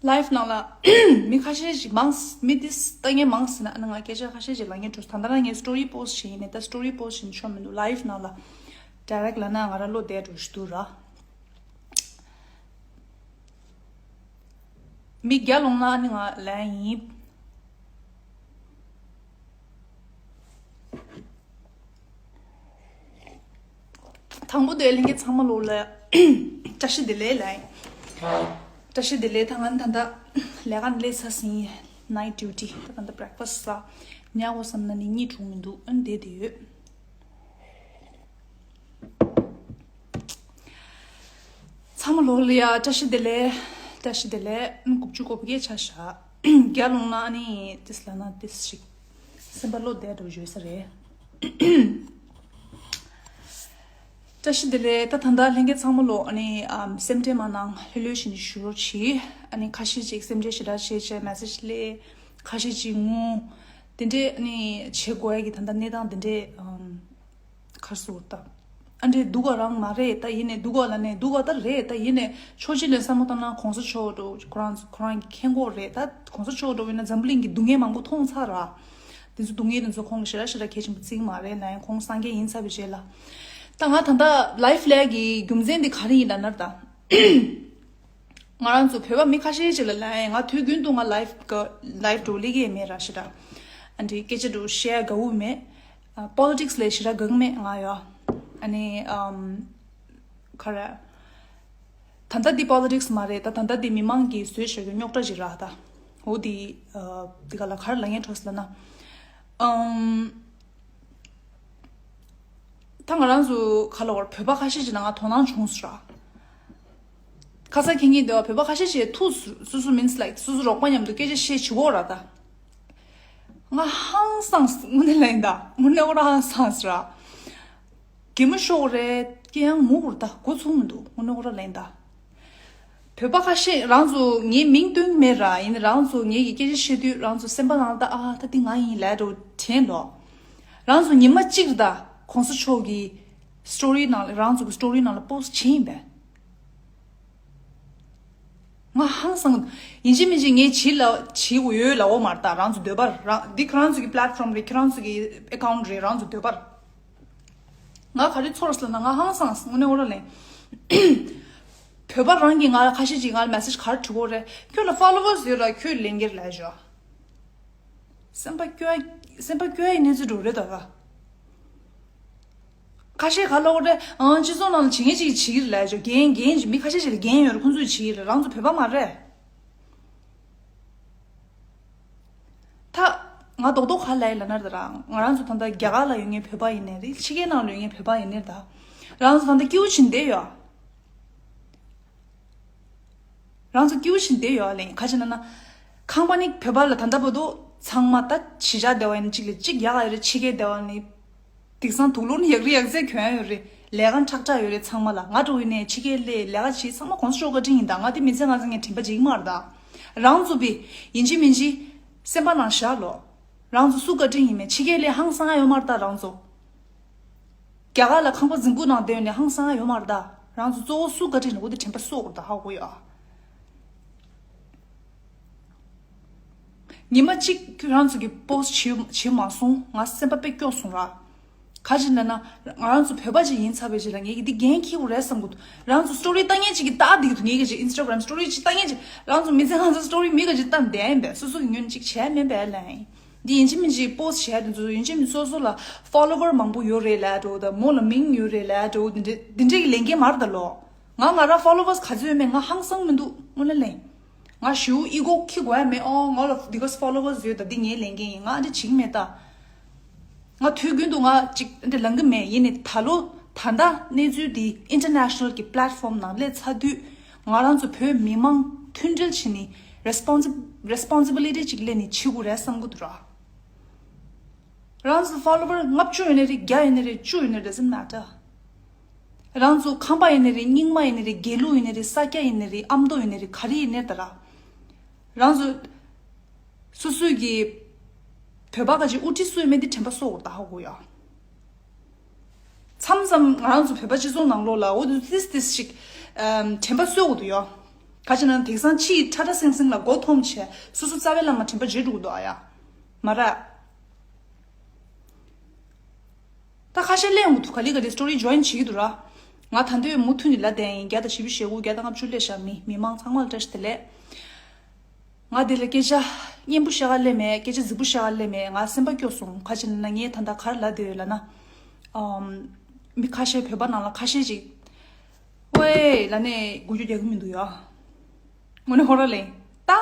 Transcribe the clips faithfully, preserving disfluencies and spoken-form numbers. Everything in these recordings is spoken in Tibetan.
ལའིབ་ནང་ལ་མི་ཁ་ཤས་ཤིག་མང་། མི་དེ་ལྟ་མཁན་མང་ཟེར་ན། ཨ་ནི་ང་སྐད་ཆ་ཁ་ཤས་ཤིག་ལབ་མཁན་འདུག་ད་ལྟ་རང་ངས་སི་ཊོ་རི་པོ་སི་ཊི་བྱེད་ཡིན་ནས། ད་སི་ཊོ་རི་པོ་སི་ཊི་བྱེད་ཆོག་མི་འདུག་ལའིབ་ནང་ལ་ཌའི་རེག་ལབ་ན་ང་རང་བློ་བདེ་འགྲོ་ཞིག་འདུག་ར། མི་བརྒྱ་ལོངས་ན་ཨ་ནི་ང་ལན་ཡིན། དང་པོ་དེ་ལྷན་རྒྱས་ཚང་མ་ལོ་ལ་བཀྲ་ཤིས་བདེ་ལེགས་ལབ་ཡིན། བཀྲ་ཤིས་བདེ་ལེགས། ད་ང་ད་ལྟ་ལས་ཀ་ནས་སླེབས་ཚར་ཟིན། ནའིཊ་ཌིའུ་ཊི། ད་ད་ལྟ་བྷི་རེག་ཕ་སི་ཊི་ཟ། ཉལ་དགོས་བསམ་ན་ནི་གཉིད་འཁྲུག་མི་འདུག་ཨ་ནི་བསྡད་བསྡད་ཡོད། ཚང་མ་ལོ་ལ་ཡ་བཀྲ་ཤིས་བདེ་ལེགས། བཀྲ་ཤིས་བདེ་ལེགས། ཨ་ནི་དགུ་བཅུ་གོ་བརྒྱད་ཆ་བཞག་བརྒྱ་ལོངས་ན་ཨ་ནི་ཏིས་ལབ་ན་ཏིས་ཤིག་སེམས་པ་བློ་བདེ་འགྲོ་བརྗོད་ས་རེད། བཀྲ་ཤིས་བདེ་ལེགས། ད་ད་ལྟ་ལྷན་རྒྱས་ཚང་མ་ལོ་ཨ་ནི་ཨམ་སེམས་ཁྲལ་མ་གནང་། ལྷོད་ལྷོད་བྱས་ནས་བཞུགས་རོགས་གྱིས། ཨ་ནི་ཁ་ཤས་ཅིག་སེམས་ཁྲལ་ཞེ་དྲག་བྱས་བྱས་མེ་སེ་ཇི་སླེབས། ཁ་ཤས་ཅིག་ངུ། དེ་འདྲས་ཨ་ནི་བྱེད་དགོས་ཡ་གི་ད་ལྟ་གནས་སྟངས་དེ་འདྲས་ཨམ་ག་རེ་ཟེར་དགོས་རེད་ད། ཨ་འདྲས་སྡུག་ག་རང་མ་རེད། ད་ཡིན་ནའི་སྡུག་ག་ལབ་ནའི་སྡུག་ག་ད་རེད། ད་ཡིན་ནའི་ཕྱོགས་གཅིག་ནས་བསམ་བློ་བཏང་ན་གོང་ས་མཆོག་འགྲོ་ཁོ་རང་ཁོ་རང་གི་མཁྱེན་གྱི་རེད། ད་གོང་ས་མཆོག་འགྲོ་ཡིན་ན་འཛམ་བུ་གླིང་གི་སྡུག་བསྔལ་མང་པོ་མཐོང་ཚར་ར། དེ་ཚོ་སྡུག་བསྔལ་དེ་ཚོ་ཁོང་གིས་ཞེ་དྲག་ཞེ་དྲག་གལ་ཆེན་པོ་བརྩི་གི་མ་རེད། ན་ཡང་ཁོང་སངས་རྒྱས་ཡིན་ཚར་བའི་རྗེས་ལ། ད་ང་ད་ལྟ་ལའིབ་ལས་ཀྱི་རྒྱུ་མཚན་དེ་ག་རེ་ཡིན་ལབ་ན་ད། ང་རང་ཚོ་བོད་པ་མི་ཁ་ཤས་ཅིག་ལ་ལབ་ཡིན། ང་དུས་རྒྱུན་དུ་ང་ལའིབ་ག་ལའིབ་འགྲོ་ལས་ཀྱི་མེད་ར་ཞེ་དྲག་ཨ་འདྲའི་སྐད་ཆ་འགྲོ་བཤད་དགའ་བོ་མེད། ཨ་པོ་ལི་ཊིག་སི་ལ་ཞེ་དྲག་དགའ་གི་མེད་ང་ཡ། ཨ་ནི་ཨམ་ག་རེ། ད་ལྟ་འདི་པོ་ལི་ཊིག་སི་མ་རེད། ད་ད་ལྟ་འདི་མི་མང་གིས་བཟོས་བཞག་རྒྱུ་རྙོག་དྲ་ཞིག་ར་ད། འོ་འདི་ཨ་འདི་ག་ལ་ག་རེ་ལབ་མཁན་འདྲ་ཟེར་ལབ་ན། ཨམ། ད་ང་རང་ཚོ་ག་ལ་བར་བོད་པ་ཁ་ཤས་ཅིག་ལ་ང་དོ་སྣང་བྱུང་སོང་ར། ཁ་སང་ཁེ་ཉིན་དེ་བ་བོད་པ་ཁ་ཤས་ཅིག་ཐུག་སོ་སོ་སོ་མིན་སི་ལའིག་སོ་སོ་རོགས་པ་མཉམ་དུ་སྐད་ཆ་བཤད་བྱེད་གོ་ར་ད། ང་ཧང་སངས་དངོས་གནས་ལན་ད། དངོས་གནས་ཁོ་ར་ཧང་སངས་ར། གད་མོ་ཤོར་རེད། སྐད་ཡང་མོ་བུར་ད་གོ་ཚུགས་མི་འདུག་དངོས་གནས་ཁོ་ར་ལན་ད། བོད་པ་ཁ་ཤས་རང་ཚོ་ངའི་མིང་སྟོན་གྱི་མེད་ར། ཡིན་ནའི་རང་ཚོ་ངེད་ཀྱི་སྐད་ཆ་བཤད་དུས་རང་ཚོ་སེམས་པ་ནང་ལ་ད་ཨ་ད་འདི་ང་ཡིན་ལབ་འགྲོ་དྲན་ལོ། རང་ཚོ་ཉི་མ་གཅིག་ད་གོང་ས་མཆོག་གི་སི་ཊོ་རི་ནང་ལ་རང་ཚོ་གི་སི་ཊོ་རི་ནང་ལ་པོ་སི་ཊི་བྱེད་ཡིན་པས། ང་ཧང་སང་། ཡིན་གཅིག་མིན་གཅིག་ངས་བྱེད་ལ་བྱེད་དགོས་ཡོད་ལབ་འོ་མ་རེད་ད། རང་ཚོ་འདོད་པ་རང་འདི་ཁྱེད་རང་ཚོ་གི་པི་ལེ་ཊི་ཕོམ་རེད། ཁྱེད་རང་ཚོ་གི་ཨེ་ཁའུན་ཊི་རེད། རང་ཚོ་འདོད་པ་རེད། ང་ག་རེ་ཚོར་སོང་ལབ་ན་ང་ཧང་སངས་སོང་། དངོས་གནས་ཁོ་ར་ལན། བོད་པ་རང་གིས་ང་ལ་ཁ་ཤས་ཅིག་ང་ལ་མེ་སེ་ཇི་ག་རེ་བྲིས་གོ་རེད། ཁྱོད་ལ་ཕོ་ལོ་ཝར་སི་ཡོད་ལ་ཁྱོད་ལན་འཁྱེར་ལབ་ཞོག་སེམས་པ་སྐྱོ་ཡ་སེམས་པ་སྐྱོ་ཡ་ཡི་གནས་ཚུལ་འགྲོ་རེད་ད་ག་ཁ་ཤས་ག་ལབ་གོ་རེད། ཨང་སྤྱི་ཚོགས་ནང་ལ་བྱེད་མཁན་ཅིག་བྱེད་ཀྱི་རེད་ལབ་ཞོག་རྒན་རྒན་ཅིག་མི་ཁ་ཤས་ཅིག་ལ་རྒན་ཡོད་རེད། ཁོང་ཚོས་བྱེད་ཀྱི་རེད། རང་ཚོ་བོད་པ་མ་རེད། ད་ང་རྡོག་རྡོག་ག་ལབ་ཡིན་ལབ་ན་རེད་ད་ར། ང་རང་ཚོ་ད་ལྟ་རྒྱ་གར་ལ་ཡོད་མཁན་བོད་པ་ཡིན་ནའི་རེད། ཕྱི་རྒྱལ་ནང་ལ་ཡོད་མཁན་བོད་པ་ཡིན་ནའི་རེད་ད། རང་ཚོ་ད་ལྟ་སྐྱིད་པོ་བྱས་བསྡད་ཡོད། རང་ཚོ་སྐྱིད་པོ་བྱས་བསྡད་ཡོད་ལབ་ཡིན། ག་རེ་ཡིན་ལབ་ན། ཁང་པ་ནི་བོད་པ་ལ་ད་ལྟ་བར་དུ་ཚང་མ་ད་གཞིས་ཆགས་སྡེ་བ་ཡིན་གཅིག་ལ་གཅིག་ཡག་ག་ཡོད་རེད། ཕྱི་རྒྱལ་སྡེ་བ་ནི། དེང་སང་དུག་སློག་ནི་ཡག་རེད། ཡག་རྫས་གྱོན་ཡ་ཡོད་རེད། ལས་ཀ་ཁྲག་ཁྲག་ཡོད་རེད་ཚང་མ་ལ། ང་འདྲ་བོ་ཡིན་ནའི་ཕྱི་རྒྱལ་སླེབས་ལས་ཀ་བྱེད་ཚང་མ་གོང་ས་མཆོག་བཀའ་དྲིན་ཡིན་ད། ང་དེ་མི་ཚེ་ང་ཚང་ངས་དྲན་པ་བརྗེད་ཀྱི་མ་རེད་ད། རང་ཚོ་བི་ཡིན་གཅིག་མིན་གཅིག་སེམས་པ་ནང་བཞག་ལོ། རང་ཚོ་སུ་བཀའ་དྲིན་ཡིན་མིན། ཕྱི་རྒྱལ་སླེབས་ཧང་སང་ཡ་ཡོད་མ་རེད་ད་རང་ཚོ། རྒྱ་གར་ལ་ཁང་པ་རྫིང་བུ་ནང་བསྡད་ནས་ཧང་སང་ཡ་ཡོད་མ་རེད་ད། རང་ཚོ་གཙོ་བོ་སུ་བཀའ་དྲིན་ལ་འོ་དེ་དྲན་པ་གསོ་དགོས་རེད་ད། ཧ་གོ་ཡོད་ཨ། ཉི་མ་གཅིག་ཁྱོད་རང་ཚོ་གི་པོ་སི་བྱེད་བྱེད་མ་སོང་། ང་སེམས་པ་དཔེ་སྐྱོ་སོང་ར། ག་ཅི་ལབ་ན་ང་རང་ཚོ་བོད་པ་ཅིག་ཡིན་ཚར་བའི་རྗེས་ལ་ངས་ཀྱི་འདི་འགན་འཁྱེར་དགོས་རེད་བསམ་གི་འདུག་རང་ཚོ་སི་ཊོ་རི་ལྟ་མཁན་ཅིག་གིས་ལྟ་བསྡད་ཀྱི་འདུག་ངས་ཀྱི་ཅིག་ཨིན་སི་ཊ་གྷ་རམ་སི་ཊོ་རི་ཅིག་ལྟ་མཁན་ཅིག་རང་ཚོ་མི་ཚེ་ང་ཚོ་སི་ཊོ་རི་མི་ག་ཅིག་ལྟ་བསྡད་ཡིན་པས། སོ་སོ་གི་ངོས་ནས་ཅིག་བྱས་མིན་པས་ལབ་ཡིན། འདི་ཡིན་གཅིག་མིན་གཅིག་པོ་སི་བྱས་དེ་ཚོ་ཡིན་གཅིག་མིན་སོ་སོ་ལ་ཕོ་ལོ་ཝར་མང་པོ་ཡོད་རེད་ལབ་འགྲོ་ད། མོ་ལ་མིང་ཡོད་རེད་ལབ་འགྲོ། འདི་འདྲ་འདི་འདྲའི་གི་ལས་འགན་མ་རེད་ད་ལོ། ང་ང་རང་ཕོ་ལོ་ཝར་སི་ག་ཚོད་ཡོད་མེད་ང་ཧང་སང་མི་འདུག་དངོས་གནས་ལན། ང་ཞེ་པོ་ཨི་གོ་ཁྱི་དགོས་ཡ་མེད། ཨོ་ང་ལ་འདི་ག་ཕོ་ལོ་ཝར་སི་ཡོད་ད། འདི་ངའི་ལས་འགན་ཡིན། ང་འདི་བྱེད་ཀྱི་མེད་ད། ང་དུས་རྒྱུན་དུ་ང་ཅིག་འདི་ལང་གི་མེད། ཡིན་ནའི་ད་ལོ་ད་ལྟ་གནས་ཚུལ་འདི་ཨིན་ཊར་ནེ་ཤ་ནལ་གི་པི་ལེ་ཊི་ཕོམ་ནང་སླེབས་ཚར་དུས་ང་རང་ཚོ་བོད་མི་མང་མཐུན་སྒྲིལ་བྱས་ནས་རེ་སི་པོན་སི་རེ་སི་པོན་སི་བི་ལི་ཊི་ཅིག་ལེན་ནས་བྱེད་དགོས་རེད་བསམ་གི་འདུག་ར། རང་ཚོ་ཕོ་ལོ་ཝར་ལྔ་བཅུ་ཡོད་ནའི་རེད། བརྒྱ་ཡོད་ནའི་རེད། བཅུ་ཡོད་ནའི་རེད། ཌ་སི་ནཊ་མེ་ཊར། རང་ཚོ་ཁང་པ་ཡིན་ནའི་རེད། རྙིང་མ་ཡིན་ནའི་རེད། དགེ་ལུགས་ཡིན་ནའི་རེད། ས་སྐྱ་ཡིན་ནའི་རེད། ཨ་མདོ་ཡིན་ནའི་རེད། ག་རེ་ཡིན་ནའི་ད་ར། རང་ཚོ་སོ་སོའི་གི་བོད་པ་ག་ཅིག་དབུ་ཁྲིད་སུ་ཡོད་མེད་དེ་དྲན་པ་གསོ་དགོས་ད་ཧ་གོ་ཡ། མཚམས་མཚམས་ང་རང་ཚོ་བོད་པ་སྤྱི་ཚོགས་ནང་ལོགས་ལ་འོ་དུ་ཏིས་ཏིས་ཞིག་ཨམ་དྲན་པ་གསོ་དགོས་འདུག་ཡ། ག་ཅིག་ན་དེང་སང་ཕྱི་ཡི་ཁྲ་ཁྲ་སིང་སིང་ལ་མགོ་འཐོམ་བྱས་སོ་སོ་རྩ་བའི་ལམ་མ་དྲན་པ་བརྗེད་འགྲོ་གི་འདུག་ཨ་ཡ། མ་ར། ད་ཁ་ཤས་ལེན་འུ་ཐུག་ག་ལི་ག་ལི་story join་བྱེད་ཀྱི་འདུག་ར། ང་ད་འདོད་མུ་མཐུད་ནས་ལ་བསྡད་ཡིན་བརྒྱ་དང་བཞི་བཅུ་ཞེ་དགུ་བརྒྱ་དང་ལྔ་བཅུ་སླེབས་ཤག་མི་མི་མང་ཚང་མ་ལ་བཀྲ་ཤིས་བདེ་ལེགས། ང་འདི་ལ་སྐད་ཆ་སྙན་པོ་བཤད་ག་སླེབས་མེད། སྐད་ཆ་རྫིག་པོ་བཤད་ག་སླེབས་མེད། ང་སེམས་པ་སྐྱོ་སོང་། ག་ཅི་ན་ངས་ད་ལྟ་ག་རེ་ལབ་བསྡད་ཡོད་ལབ་ན། ཨམ། མི་ཁ་ཤས་བོད་པ་ནང་ལ་ཁ་ཤས་ཅིག་ཝེ་ལབ་ནས་འགུལ་སྐྱོད་རྒྱག་གི་མི་འདུག་ཡ། དངོས་གནས་ཧོ་ར་ལེན། ད་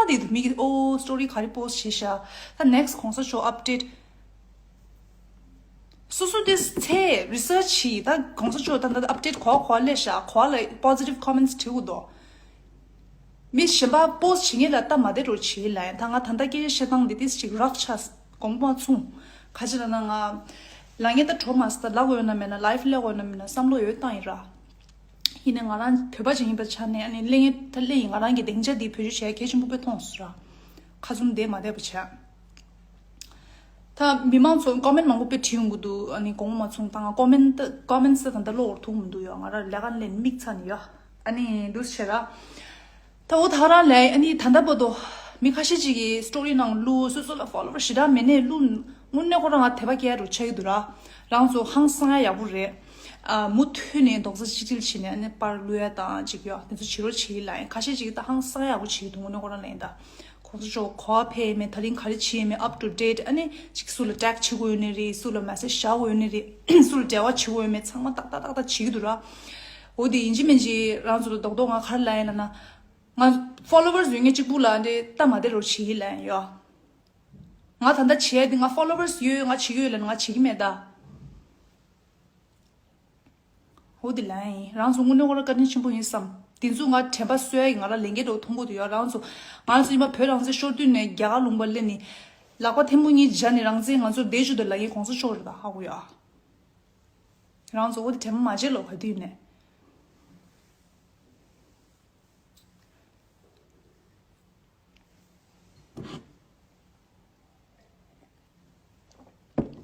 དེ་དུ་མི་གི་ཨོ་story་ག་རེ་post་བྱས་ཤག་ད་next་གོང་ས་མཆོག་update། སོ་སོ་དེ་ཚེ་research་བྱས་ད་གོང་ས་མཆོག་ད་ད་update་གོ་གོ་ལས་ཤག་གོ་ལ་positive comments་བྲིས་འུ་དོ། མི་གཞན་པ་post་བྱེད་མཁན་ལ་ལྟ་མ་བདེ་རོ་བྱེད་ལ་ཡིན། ད་ང་ད་ལྟ་སྐད་ཆ་བཤད་སྟངས་འདི་ཏིས་ཅིག་རག་ཆ་དགོངས་པ་མ་ཚོམས། ག་ཅི་ལ་ན་ང་ལ་ངས་ད་གྲོ་མ་སི་ད་ལབ་དགོས་ཡོད་ན་མེད་ན་live་སླེབས་དགོས་ཡོད་ན་མེད་ན་བསམ་བློ་ཡོད་བཏང་ཡིན་ར། ཡིན་ནའི་ང་རང་བོད་པ་ཅིག་ཡིན་པའི་ཆ་ནས་ཨ་ནི་གླེང་ངེས་ད་གླེང་ཡིན། ང་རང་གི་སྡིངས་ཆ་འདི་བེད་སྤྱོད་བྱས་གལ་ཆེན་པོ་དཔེ་མཐོང་སོང་ར། ཁ་ཚུམ་བསྡད་མ་བསྡད་པ་བྱས། ད་མི་མང་ཚོ་comment་མང་པོ་དཔེ་བྲིས་ཡོང་གི་འདུག་ཨ་ནི་དགོངས་པ་མ་ཚོམས་ད་ང་comment་comments་ད་ད་ལྟ་ཀློག་ཐུབ་མི་འདུག་ཡ། ང་རང་ལས་ཀ་ལས་མིག་ཚ་ནི་ཡ། ཨ་ནི་འདུག་བྱས་ར། ད་འོ་ད་རང་ལས་ཨ་ནི་ད་ལྟ་བར་དུ་མི་ཁ་ཤས་ཅིག་གིས་story་ནང་བླུགས། སོ་སོ་ལ་follower་ཞེ་དྲག་མེད་ནའི་བླུགས། དངོས་གནས་ཁོ་རང་ང་དད་པ་སྐྱེ་ཡ་རུ་ཆགས་ཀྱི་འདུག་ར། རང་ཚོ་ཧང་སང་ཡ་ཡག་པོ་རེད། ཨ་མུ་མཐུད་ནས་རྡོག་རྩ་གཅིག་སྒྲིལ་བྱས་ནས་ཨ་ནི་པར་བླུགས་ཡ་དང་ཅིག་ཡོད་དེ་ཚོ་བྱེད་རོགས་བྱེད་ལ་ཡིན། ཁ་ཤས་ཅིག་ད་ཧང་སང་ཡག་པོ་བྱེད་ཀྱི་འདུག་དངོས་གནས་ཁོ་རང་ལ་ཡིན་ད། གོང་ས་མཆོག་ག་པར་ཕེབས་མེད། ད་རིང་ག་རེ་བྱས་མེད། up to date། ཨ་ནི་ཅིག་སུ་ལ་tag་བྱེད་དགོས་ཡོད་ནི་རེད། སུ་ལ་message་བཞག་དགོས་ཡོད་ནི་རེད། སུ་ལ་འབྲེལ་བ་བྱེད་དགོས་ཡོད་མེད་ཚང་མ་ཏག་ཏག་ཏག་ཏག་བྱེད་ཀྱི་འདུག་ར། འོ་དེ་ཡིན་གཅིག་མིན་གཅིག་རང་ཚོ་ལ་རྡོག་རྡོག་ང་ག་རེ་ལབ་ཡིན་ལབ་ན། ང་followers་ཡོད་མཁན་གཅིག་པུ་ལ་འདི་ལྟ་མ་བདེ་རོགས་བྱེད་ལབ་ཡིན་ཡོད། ང་ད་ལྟ་བྱས་ཏེ་ང་followers་ཡོད། ང་བྱེད་ཀྱི་ཡོད་ལབ་ན་ང་བྱེད་ཀྱི་མེད་ད། འོ་དེ་ལབ་ཡིན། རང་ཚོ་དངོས་གནས་ཁོ་རང་བཀའ་དྲིན་ཆེན་པོ་ཡིན་བསམ། དེ་ཚོ་ང་དྲན་པ་གསོ་ཡ་ཡི་ང་རང་ལས་འགན་འདྲ་བོ་མཐོང་གི་འདུག་ཡ། རང་ཚོ་ང་རང་ཚོ་ཉི་མ་བོད་རང་བཙན་ཤོར་དུས་ནས་རྒྱ་གར་ལུང་པ་སླེབས་ནས་ལག་པ་ཐལ་མོ་གཉིས་སྦྱར་ནས་རང་བཙན་ང་ཚོར་སྟེར་བཅུག་དང་ལབ་མཁན་གོང་ས་མཆོག་རེད་ད་ཧ་གོ་ཡ། རང་ཚོ་འོ་དེ་དྲན་པ་མ་བརྗེད་ལོ་ག་དུས་ནས།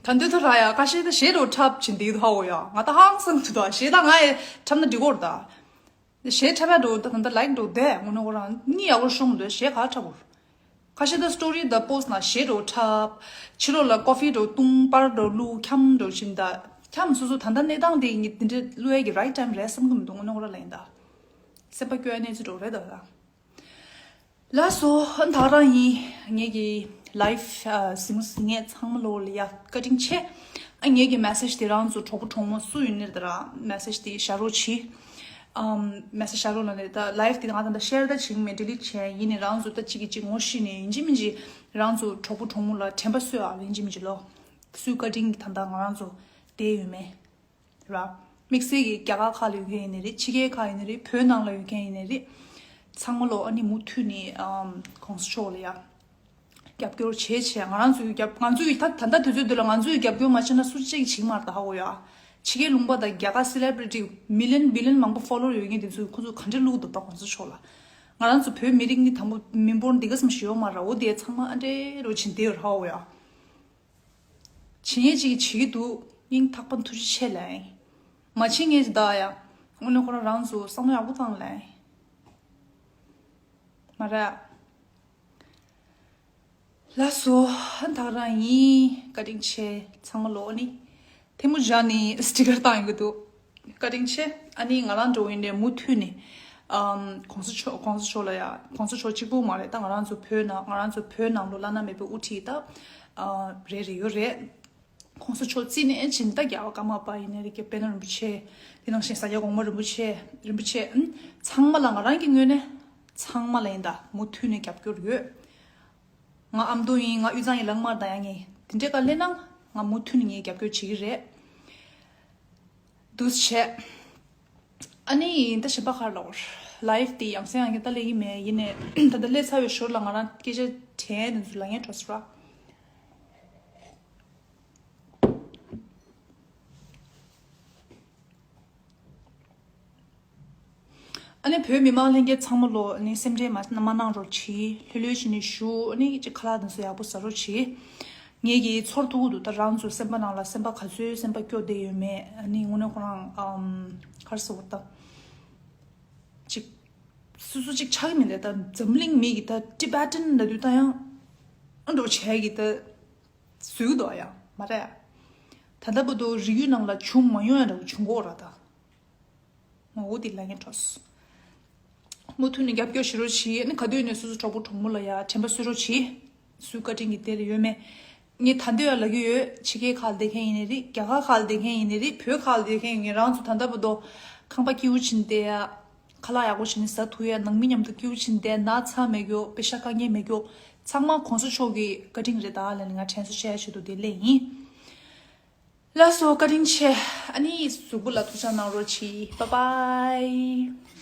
ད་འདི་ཐོ་ར་ཡ་ཁ་ཤས་ད་ཞེ་དྲག་འཁྲབ་བྱེད་འདི་ཧ་འོ་ཡ། ང་ད་ཧང་སང་དུ་ད་ཞེ་ད་ང་ཡི་འཁྲབ་ན་འགྲིག་གོ་ར་ད། ཞེ་འཁྲབ་ཡ་འགྲོ་ད་ད་like་འགྲོ་དེ་ངོ་ནོ་ཁོ་རང་གཉིད་ཡག་པོ་ཤོང་འདོད་ཞེ་ག་འཁྲབ་གོ། ཁ་ཤས་ད་story་ད་post་ན་ཞེ་དྲག་འཁྲབ། ཕྱི་ལོགས་ལ་coffee་འགྲོ་བཏུང་པར་འགྲོ་བླུག་འཁྱམ་འགྲོ་བཞིན་ད། འཁྱམ་སོ་སོ་ད་ད་གནས་སྟངས་དེ་ངས་འདི་འདྲ་བླུག་ཡ་གི་right time་རེད་བསམ་གི་མི་འདུག་ངོ་ནོ་ཁོ་ར་ལ་ཡིན་ད། སེམས་པ་སྐྱོ་ཡ་གནས་ཚུལ་འགྲོ་རེད་ད་ད། ལགས་སོ། ད་རང་ཡིན། ངེད་ཀྱི་live་ཨ་གཟིགས་མོ་གཟིགས་མཁན་ཚང་མ་ལོ་ལ་ཡ་བཀའ་དྲིན་ཆེ། ཨ་ངེད་ཀྱི་message་དེ་རང་ཚོ་གྲོགས་པོ་གྲོགས་མོ་སུ་ཡིན་ནའི་ད་ར་message་དེ་བཞག་རོགས་གྱིས། ཨམ་message་བཞག་རོགས་ལ་ནས་ད་live་དེ་ང་ད་ད་share་ད་བྱེད་ཀྱི་མེད། delete་བྱས་ཡིན་ནའི་རང་ཚོ་ད་གཅིག་གིས་གཅིག་ངོ་ཤེས་ནས་ཡིན་གཅིག་མིན་གཅིག་རང་ཚོ་གྲོགས་པོ་གྲོགས་མོ་ལ་དྲན་པ་གསོས་ཨ་ཡིན་གཅིག་མིན་གཅིག་ལོ། སུའི་བཀའ་དྲིན་གྱིས་ད་ད་ང་རང་ཚོ་བསྡད་ཡོད་མེད། ར། དམིགས་བསལ་གྱི་རྒྱ་གར་ཁག་ལ་ཡོད་མཁན་ཡིན་ནའི་རེད། ཕྱི་རྒྱལ་ཁག་ཡིན་ནའི་རེད། བོད་ནང་ལ་ཡོད་མཁན་ཡིན་ནའི་རེད། ཚང་མ་ལོ་ཨ་ནི་མུ་མཐུད་ནས་ཨམ་གོང་ས་མཆོག་ལ་ཡ་རྒྱབ་སྐྱོར་བྱེད་བྱེད། ང་རང་ཚོའི་རྒྱབ་ང་ཚོའི་ད་ད་ལྟ་དུས་ཚོད་འདི་ལ་ང་ཚོའི་རྒྱབ་སྐྱོར་མ་བྱས་ན་སུ་གཅིག་བྱེད་ཀྱི་མ་རེད་ད་ཧ་གོ་ཡ། ཕྱི་རྒྱལ་ལུང་པ་དང་རྒྱ་གར་celebrity་མི་ལིན་བི་ལིན་མང་པོ་follower་ཡོད་མཁན་དེ་ཚོས་ཁོ་ཚོ་ག་འདྲས་བླུག་འདུག་ད་གོང་ས་མཆོག་ལ། ང་རང་ཚོ་བོད་མི་རིགས་ནི་དང་པོ་མི་འབོར་འདི་ག་ཙམ་ཞིག་ཡོད་མ་རེད། འོ་དེ་ཚང་མ་ཨ་འདྲས་རོ་བྱེད་འདི་ཡོད་ར་ཧ་གོ་ཡ། བྱེད་མཁན་ཅིག་བྱེད་ཀྱི་འདུག་སྙིང་ཐག་པ་ཐུགས་རྗེ་ཆེ་ལབ་ཡིན། མ་བྱེད་མཁན་ཅིག་བདག་ཡ། དངོས་གནས་ཁོ་རང་རང་ཚོ་བསམ་བློ་ཡག་པོ་བཏང་ལབ་ཡིན། མ་རེད། ལགས་སོ། ད་ག་རང་ཡིན། བཀའ་དྲིན་ཆེ་ཚང་མ་ལོ་ནི། ཐལ་མོ་སྦྱར་ནས་སི་ཊི་ཀར་བཏང་ཡོང་གི་འདུག་བཀའ་དྲིན་ཆེ། ཨ་ནི་ང་རང་འགྲོ་ཡིན་ནས་མུ་མཐུད་ནས་ཨམ་གོང་ས་མཆོག་གོང་ས་མཆོག་ལ་ཡ། གོང་ས་མཆོག་གཅིག་པུ་མ་རེད། ད་ང་རང་ཚོ་བོད་ནང་ང་རང་ཚོ་བོད་ནང་ལོ་བླ་ན་མེད་པའི་དབུ་ཁྲིད་ད་ཨ་རེ་རེ་ཡོད་རེད། གོང་ས་མཆོག་རྩིས་ནས་ཕྱིན་ད་རྒྱལ་བ་ཀརྨ་པ་ཡིན་ནའི་རེད། རྒྱལ་བ་པད་ནོར་རིན་པོ་ཆེ། དེ་ནང་བཞིན་ས་སྐྱ་གོང་མ་རིན་པོ་ཆེ་རིན་པོ་ཆེ་ཨམ་ཚང་མ་ལ་ང་རང་གི་ངོས་ནས་ཚང་མ་ལ་ཡིན་ད་མུ་མཐུད་ནས་རྒྱབ་སྐྱོར་ཡོད། ང་ཨ་མདོ་ཡིན། ང་དབུས་གཙང་ཡིན། ལག་དམར་དང་ཡང་ངས་དེ་འདྲའི་བཀའ་སླེབས་ན་ང་མུ་མཐུད་ནས་ངས་རྒྱབ་སྐྱོར་བྱེད་ཀྱི་རེད། འདུག་བྱས། ཨ་ནི་ད་གཞན་པ་ག་རེ་ལབ། live་དེ་ཡང་སེ་ཡང་སེ་ད་སླེབས་ཀྱི་མེད། ཡིན་ནའི་ད་ལྟ་སླེབས་ཚར་བའི་ཞོར་ལ་ང་རང་སྐད་ཆ་དྲན་དེ་ཚོ་ལབ་མཁན་འགྲོ་སོང་ར། ཨ་ནི་བོད་མི་མང་ལྷན་རྒྱས་ཚང་མ་ལོ་ཨ་ནི་སེམས་ཁྲལ་མ་མ་གནང་རོགས་གྱིས། ལྷོད་ལྷོད་བྱས་ནས་བཞུགས། ཨ་ནི་ཅིག་ཁ་ལག་དེ་ཚོ་ཡག་པོ་ཟ་རོགས་གྱིས། ངེད་ཀྱིས་ཚོར་ཐུབ་ཀྱི་འདུག་ད་རང་ཚོའི་སེམས་པ་ནང་ལ་སེམས་པ་ག་ཚོད་སེམས་པ་སྐྱོ་བསྡད་ཡོད་མེད། ཨ་ནི་དངོས་གནས་ཁོ་རང་ཨམ་ག་རེ་ཟེར་དགོས་རེད་ད། ཅིག་སོ་སོ་ཅིག་ཆགས་ཀྱི་མི་འདུག་ད་འཛམ་གླིང་མི་གི་ད་Tibetan་ལབ་དུས་ད་ཡང་ཨ་འདྲ་བྱས་ཀྱི་ད་བཟོས་ཀྱི་འདུག་ཡ་མ་རེད། ད་ལྟ་བར་དུ་རིགས་རྒྱུད་ནང་ལ་བྱུང་མ་མྱོང་ཡ་འདྲ་བོ་བྱུང་གི་ཡོད་རེད་ད། ངོ་བོ་དེ་ལ་ངས་འཕྲོས། མུ་མཐུད་ནས་རྒྱབ་སྐྱོར་བྱེད་རོགས་གྱིས། ཨ་ནི་ག་དུས་ནས་སོ་སོ་གྲོགས་པོ་གྲོགས་མོ་ལ་ཡ་དྲན་པ་གསོ་རོགས་གྱིས། སུའི་བཀའ་དྲིན་གྱིས་དེ་ལ་ཡོད་མེད། ངས་ད་འདོད་ཡ་ལབ་ཀྱི་ཡོད། ཕྱི་རྒྱལ་ཁག་ལ་བསྡད་མཁན་ཡིན་ནའི་རེད། རྒྱ་གར་ཁག་ལ་བསྡད་མཁན་ཡིན་ནའི་རེད། བོད་ཁག་ལ་བསྡད་མཁན་ཡིན་ནའི་རང་ཚོ་ད་ལྟ་བར་དུ་ཁང་པ་སྐྱིད་པོ་བྱས་ནས་བསྡད་ཡ། ཁ་ལག་ཡག་པོ་བྱས་ནས་ཟ་ཐུབ་ཡ། ནང་མི་མཉམ་དུ་སྐྱིད་པོ་བྱས་ནས་བསྡད། ན་ཚ་མེད་རྒྱུ། པེ་ཤ་དཀའ་ངལ་མེད་རྒྱུ། ཚང་མ་གོང་ས་མཆོག་གི་བཀའ་དྲིན་རེད་ད་ལབ་ནས་ང་དྲན་གསོ་བྱེད་ཡ་ཆེད་དུ་དེ་སླེབས་ཡིན། ལགས་སོ། བཀའ་དྲིན་ཆེ། ཨ་ནི་གཟུགས་པོ་ལ་ཐུགས་ཅག་གནང་རོགས་གྱིས། Bye bye།